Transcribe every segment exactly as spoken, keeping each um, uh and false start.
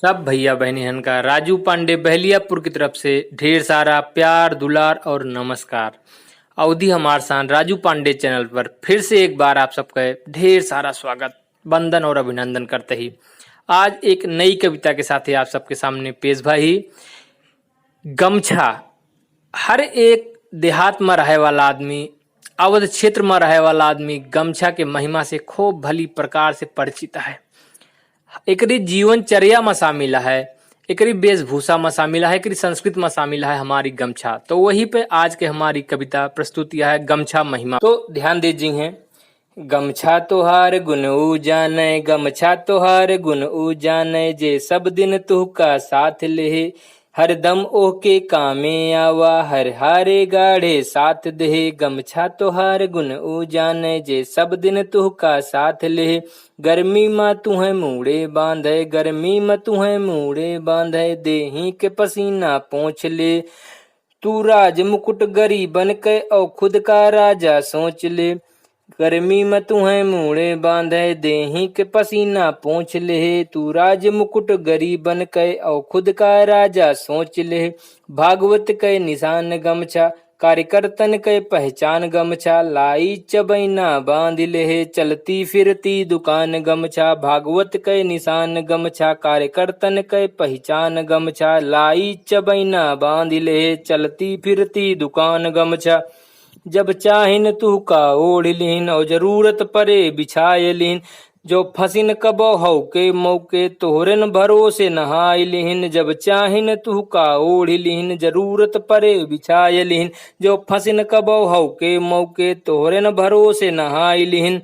सब भैया बहनिहन का राजू पांडे बहलियापुर की तरफ से ढेर सारा प्यार, दुलार और नमस्कार। अवधी हमार शान राजू पांडे चैनल पर फिर से एक बार आप सबके ढेर सारा स्वागत, वंदन और अभिनंदन करते ही आज एक नई कविता के साथ ही आप सबके सामने पेश भा ही। गमछा। हर एक देहात में रहे वाला आदमी, अवध क्षेत्र में रहे वाला आदमी गमछा के महिमा से खूब भली प्रकार से परिचित है। एकरी जीवनचर्या में शामिल है, एकरी वेशभूषा में शामिल है, एकरी संस्कृति में शामिल है हमारी गमछा। तो वही पे आज के हमारी कविता प्रस्तुति है, गमछा महिमा। तो ध्यान दीजिए, गमछा तोहार गुन ऊ जाने, गमछा तोहार गुन ऊ जाने, जे सब दिन तुहका साथ लेहे, हरदम ओहके कामे आवा, हर हारे गाढ़े साथ देहे। गमछा तोहार गुन ऊ जाने, जे सब दिन तुहका साथ लेहे, गर्मी मा तुहे मूड़े बांधे, गर्मी मा तुहे मूड़े बांधे, देही के पसीना पोंछ ले। तू राज मुकुट गरीबन के, औ खुद का राजा सोच ले। गर्मी में तुहे मूड़े बांधे, देही के पसीना पोंछ लेहे। तू राज मुकुट गरीबन के, औ खुद का राजा सोच लेहे। भागवत के निशान गमछा, कार्यकर्तन के पहचान गमछा, लाई चबैना बांध लेहे। चलती फिरती दुकान गमछा, भागवत के निशान गमछा, कार्यकर्तन के पहचान गमछा, लाई चबैना बांध लेहे। चलती फिरती दुकान गमछा, जब चाहिन तुहका ओढ़ लिहिन, और जरूरत परे बिछाय लिहिन। जो फंसिन कबो हौ के मौके, तोहरेन भरोसे नहाय लिहिन। जब चाहिन तुहका ओढ़ लिहिन, जरूरत परे बिछाय लिहिन। जो फंसिन कबो हौ के मौके, तोहरेन भरोसे नहाय लिहिन।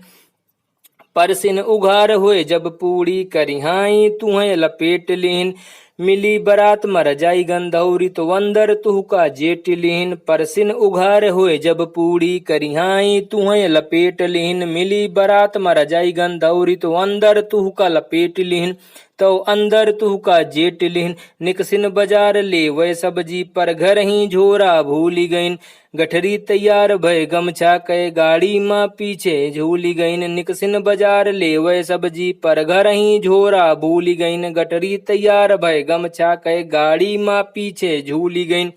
परसिन उघार होए जब पूड़ी, करिहाई तुहें लपेट लिहिन। मिली बरात मर जाई गंधौरी, तो अंदर तुहका जेट लिहिन। परसिन उघार होए जब पूड़ी, करिहाई तुहें लपेट लिहिन। मिली बरात मर जाई गंधौरी, तो अंदर तुहका लपेट लिहिन। तो अंदर तुहका जेट लिहिन। निकसिन बाजार लेवे सब्जी, पर घर ही झोरा भूली गइन। गठरी तैयार भय गमछा के, गाड़ी मा पीछे झूली गइन। निकसिन बाजार लेवे सब्जी, पर घर ही झोरा भूली गइन। गठरी तैयार भय गमछा के, गाड़ी मा पीछे झूली गइन।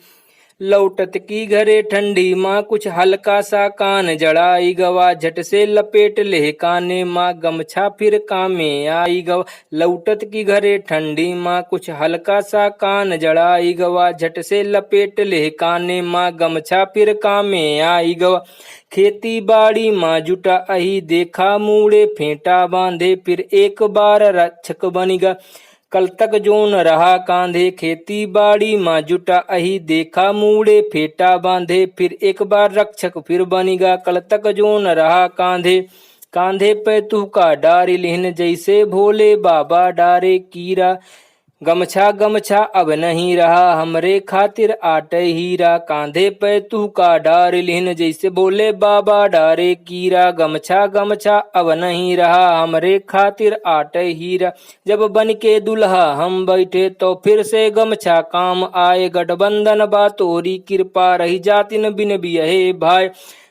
लौटत की घरे ठंडी मा, कुछ हल्का सा कान जड़ाई गवा। झट से लपेट लेह काने मा, गमछा फिर कामे आई गवा। लौटत की घरे ठंडी मा, कुछ हल्का सा कान जड़ाई गवा। झट से लपेट लेह काने मा, गमछा फिर कामे आई गवा। खेती बाड़ी मा जुटा अही, देखा मूड़े फेंटा बांधे, फिर एक बार रक्षक बनिगा। कल तक जोन रहा कांधे, खेती बाड़ी मा जुटा अही, देखा मूड़े फेंटा बांधे, फिर एक बार रक्षक फिर बनिगा। कल तक जोन रहा कांधे, कांधे पे तुहका डारि लिहिन, जैसे भोले बाबा डारे कीरा। गमछा गमछा अब नहीं रहा, हमरे खातिर आटे हीरा। कांधे पे तुहका डारि लिहिन, जैसे भोले बाबा डारे कीरा। गमछा गमछा अब नहीं रहा, हमरे खातिर आटे हीरा। जब बन के दुल्हा हम बैठे, तो फिर से गमछा काम आए। गठबंधन बा तोरी कृपा, रही जातिन बिन बियहे भाई।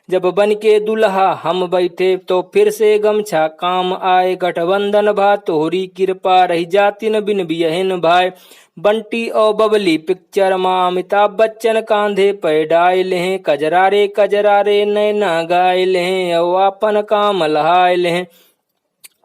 जब बन के दुल्हा हम बैठे, तो फिर से गमछा काम आए। गठबंधन बा तोरी कृपा, रही जातिन बिन बियहिन भाई। बंटी और बबली पिक्चर मा, अमिताभ बच्चन कांधे पे डायल हैं। कजरा रे कजरा रे नैना गायल हैं, और आपन काम लहायल हैं।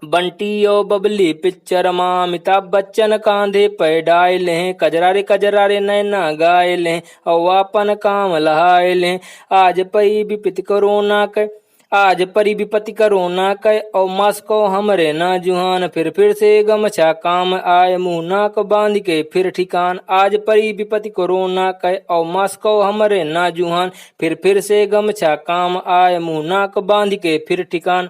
बंटी और बबली पिक्चर मा, अमिताभ बच्चन कांधे पे डायल हैं। कजरा रे कजरा रे नैना गायल हैं, और आपन काम लहायल हैं। आज पई विपत्ति कोरोना के, आज परी विपत्ति कोरोना के, और मास्को हमरे ना जुहान। फिर फिर से गमछा काम आए, मुंह नाक बांध के फिर ठिकान। आज परी विपत्ति कोरोना के, और मास्को हमरे ना जुहान। फिर फिर से गमछा काम आए, मुंह नाक बांध के फिर ठिकान।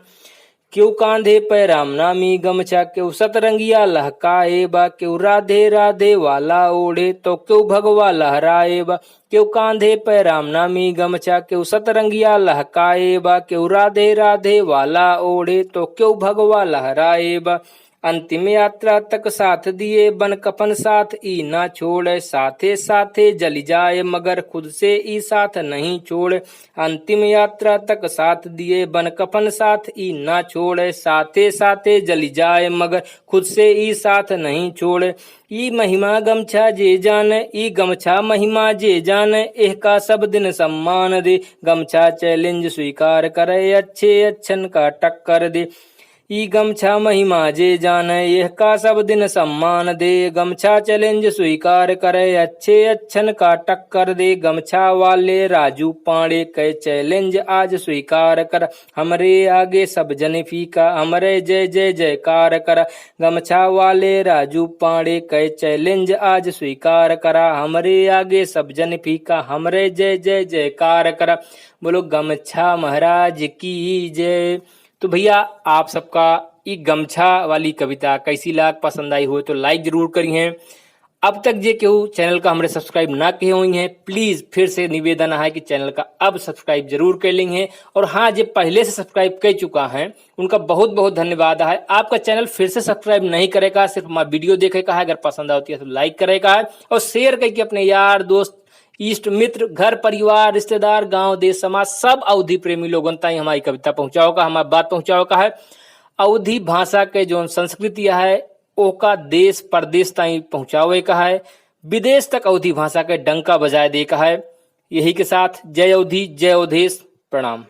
केहू कांधे पे रामनामी गमछा, केहू सतरंगिया लहकाए बा, केहू राधे राधे वाला ओढ़े, तो केहू भगवा लहराए बा। केहू कांधे पे रामनामी गमछा, केहू सतरंगिया लहकाए बा, केहू राधे राधे वाला ओढ़े, तो केहू भगवा लहराए बा। अंतिम यात्रा तक साथ दिए बन कफन साथ ई ना छोड़े, साथे साथे जलि जाए मगर खुद से ई साथ नहीं छोड़े। अंतिम यात्रा तक साथ दिए बन कफन साथ ई ना छोड़े, साथे साथे जलि जाए मगर खुद से ई साथ नहीं छोड़े। ई महिमा गमछा जे जाने, ई गमछा महिमा जे जाने, एहका सब दिन सम्मान दे। गमछा challenge स्वीकार करे, अच्छे अच्छन का टक्कर दे। ई गमछा महिमा जे जाने, एहका सब दिन सम्मान दे। गमछा challenge स्वीकार करे, अच्छे अच्छन का टक्कर दे। गमछा वाले राजू पांडे कै challenge आज स्वीकार कर, हमरे आगे सब जन फीका, हमरे जय जय जयकार करा। गमछा वाले राजू पांडे कै challenge आज स्वीकार करा, हमरे आगे सब जन फीका, हमरे जय जय जयकार करा। बोलो गमछा महाराज की जय। तो भैया, आप सबका ई गमछा वाली कविता कैसी लाग, पसंद आई हो तो like जरूर करिहें। अब तक जे केहू channel का हमरे subscribe ना किहे होइहें, please फिर से निवेदन है कि channel का अब subscribe जरूर कर लेंगे। और हाँ, जे पहले से subscribe कर चुका है, उनका बहुत बहुत धन्यवाद है। आपका channel फिर से subscribe नहीं करे का, सिर्फ हमारा video देखे का है। अगर पसंद आवती है तो like करे का है और share करके अपने यार दोस्त, इष्ट मित्र, घर परिवार, रिश्तेदार, गांव, देश, समाज, सब अवधी प्रेमी लोगन ताई हमारी कविता पहुंचाओ का, हमारी बात पहुंचाओ का है। अवधी भाषा के जौन संस्कृति है, ओका देश परदेश ताई पहुंचावे का है, विदेश तक अवधी भाषा के डंका बजाए दे का है। यही के साथ जय अवधी, जय अवधेश, प्रणाम।